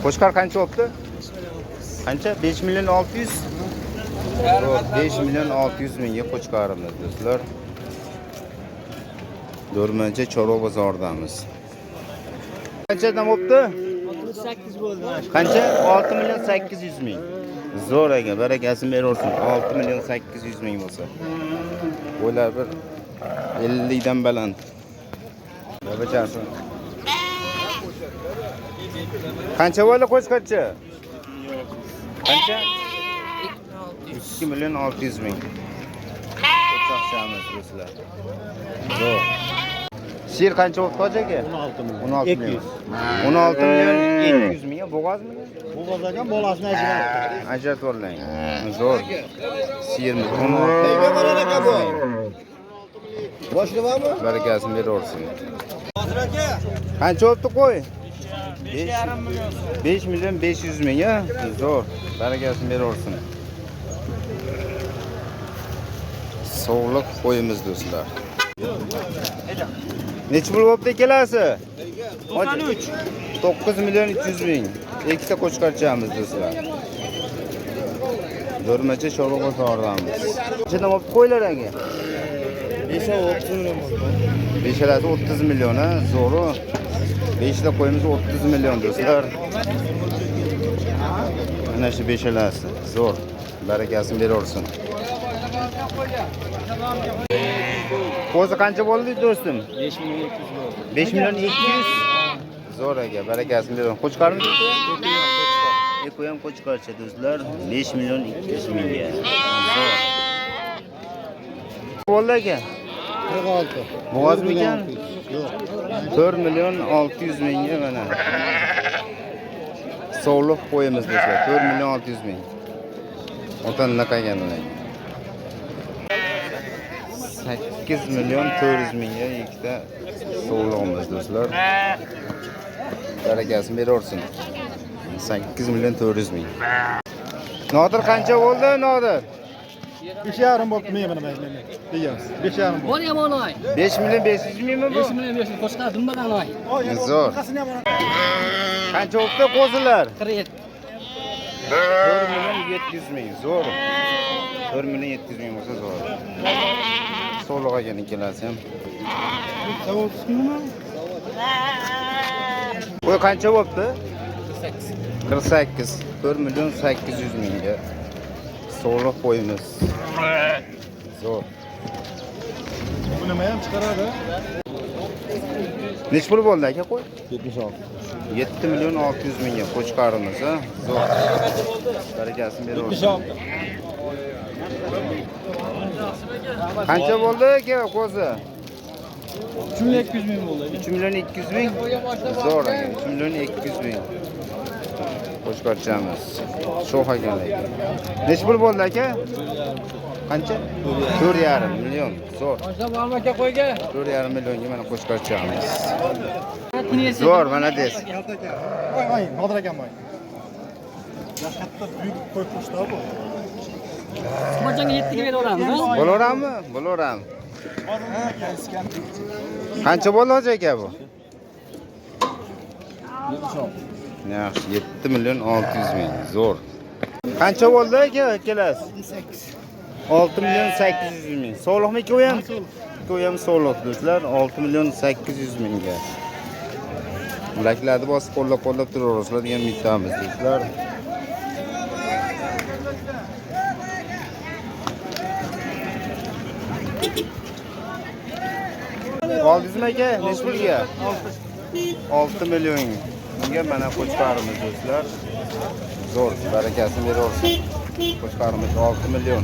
Qo'chqor qancha bo'pti? Qancha? 5 million 600. 5 million 600 mingga qo'chqorimiz do'stlar. Do'rmancha chorva bozoridamiz. Qanchadan bo'pti? 68 bo'ldi. Qancha? 6 million 800 ming. Zo'r aka, barakasini beraversin. 6 million 800 ming bo'lsa. Bo'ylar bir 50 dan baland. Babachasi. Qancha bo'ldi qo'chqorcha? Qancha? 2 million 600 ming. Qo'chqorchamiz do'stlar. Zo'r. Sir qancha bo'ldi hoji aka? 16 million. 16 million. 16 million 200 ming. Bo'g'ozmi? Bo'g'oz aka bolasini ajratdi. Ajratib oling. Zo'r. Siyirmiz 16 aka bu? Boshli bormi? Barakasini beraversin. Qancha bo'libdi qo'y? 5,5 million. 5 million 500 ming, a? Zo'r. Barakasini beraversin. Sog'liq qo'yimiz do'stlar. Necha pul bo'libdi ikkalasi? 93. 9 million 300 ming. Ikkita qo'chqorchamiz do'stlar. Do'rmacha chorva bozoridamiz. Nechadan bo'libdi qo'ylar aka? 5 30 million bo'ldi. Beshalasi 30 million, ha? Zo'ru. Beshta qo'yimiz 30 million do'stlar. Mana shu beshalasi. Zo'r. Barakasini beraversin. Qo'zi qancha bo'ldi do'stim? 5 million 200 bo'ldi. 5 million 200. Zo'r aka, barakasini beraversin. Qo'chqormi? Ikkovi ham qo'chqorcha do'stlar. 5 million 200 mingga. Zo'r. Bo'ldi aka. 46. Bo'g'ozmikan? Yo'q. 4 million 600 mingga mana. Sovliq qo'yimiz do'stlar. 4 million 600 ming. Otanna qolgan ular. 8 million 400 mingga ikkita sovlig'imiz do'stlar. Barakasini beraversin. 8 million 400 ming. Nodir qancha bo'ldi, Nodir? 5,5 bo'libdi men mana men. Degansiz. 5,5 bo'ldi. Bor yomon oy. 5 million 500 mingmi bu? 5 million 500 qo'shqar dumbadan oy. Zo'r. Qancha bo'libdi qo'zilar? 47. 4 million 700 ming. Zo'r. 4 million 700 ming bo'lsa zo'r. Sovliq ekan ikkalasi ham. Qo'y qancha bo'libdi? 48. 4 million 800 mingga. Sovliq qo'yimiz. Zo'r. Bu nima ham chiqaradi? Necha pul bo'ldi aka qo'y? 76. 7 million 600 mingga qo'chqorimiz, ha? Zo'r. Barakasini beraversin. 76. Qancha bo'ldi aka qo'zi? 3 million 200 ming bo'ldi. 3 million 200 ming. Zo'r aka, 3 million 200 ming. Qo'chqorchamiz. Sho'x ekan lekin. Necha pul bo'ldi aka? Qancha? 4,5 million. Zo'r. Boshla bormi aka qo'yga? 4,5 millionga mana qo'chqorchamiz. Zo'r, mana des. Voy voy, Nodir akam voy. Katta buyuk qo'y qo'shdi bu. Qo'chqorga 7 ga beraveramiz. Bo'laveradimi? Bo'laveradi. Qancha bo'ldi hoji aka bu? Yaxshi, 7 million 600 ming. Zo'r. Qancha bo'ldi aka ikkalasi? 6 million 800 ming. Sog'liqmi ikkovi ham? Ikkovi ham sog'liq do'stlar. 6 million 800 mingga. Layklarni bosib qo'llab-qo'llab turaverasizlar degan umiddamiz do'stlar. Oldingizmi aka? Necha pulga? 6 million. Bunga mana qo'chqorimiz do'stlar. Zo'r, barakasini beraversin. Qo'chqorimiz 6 million.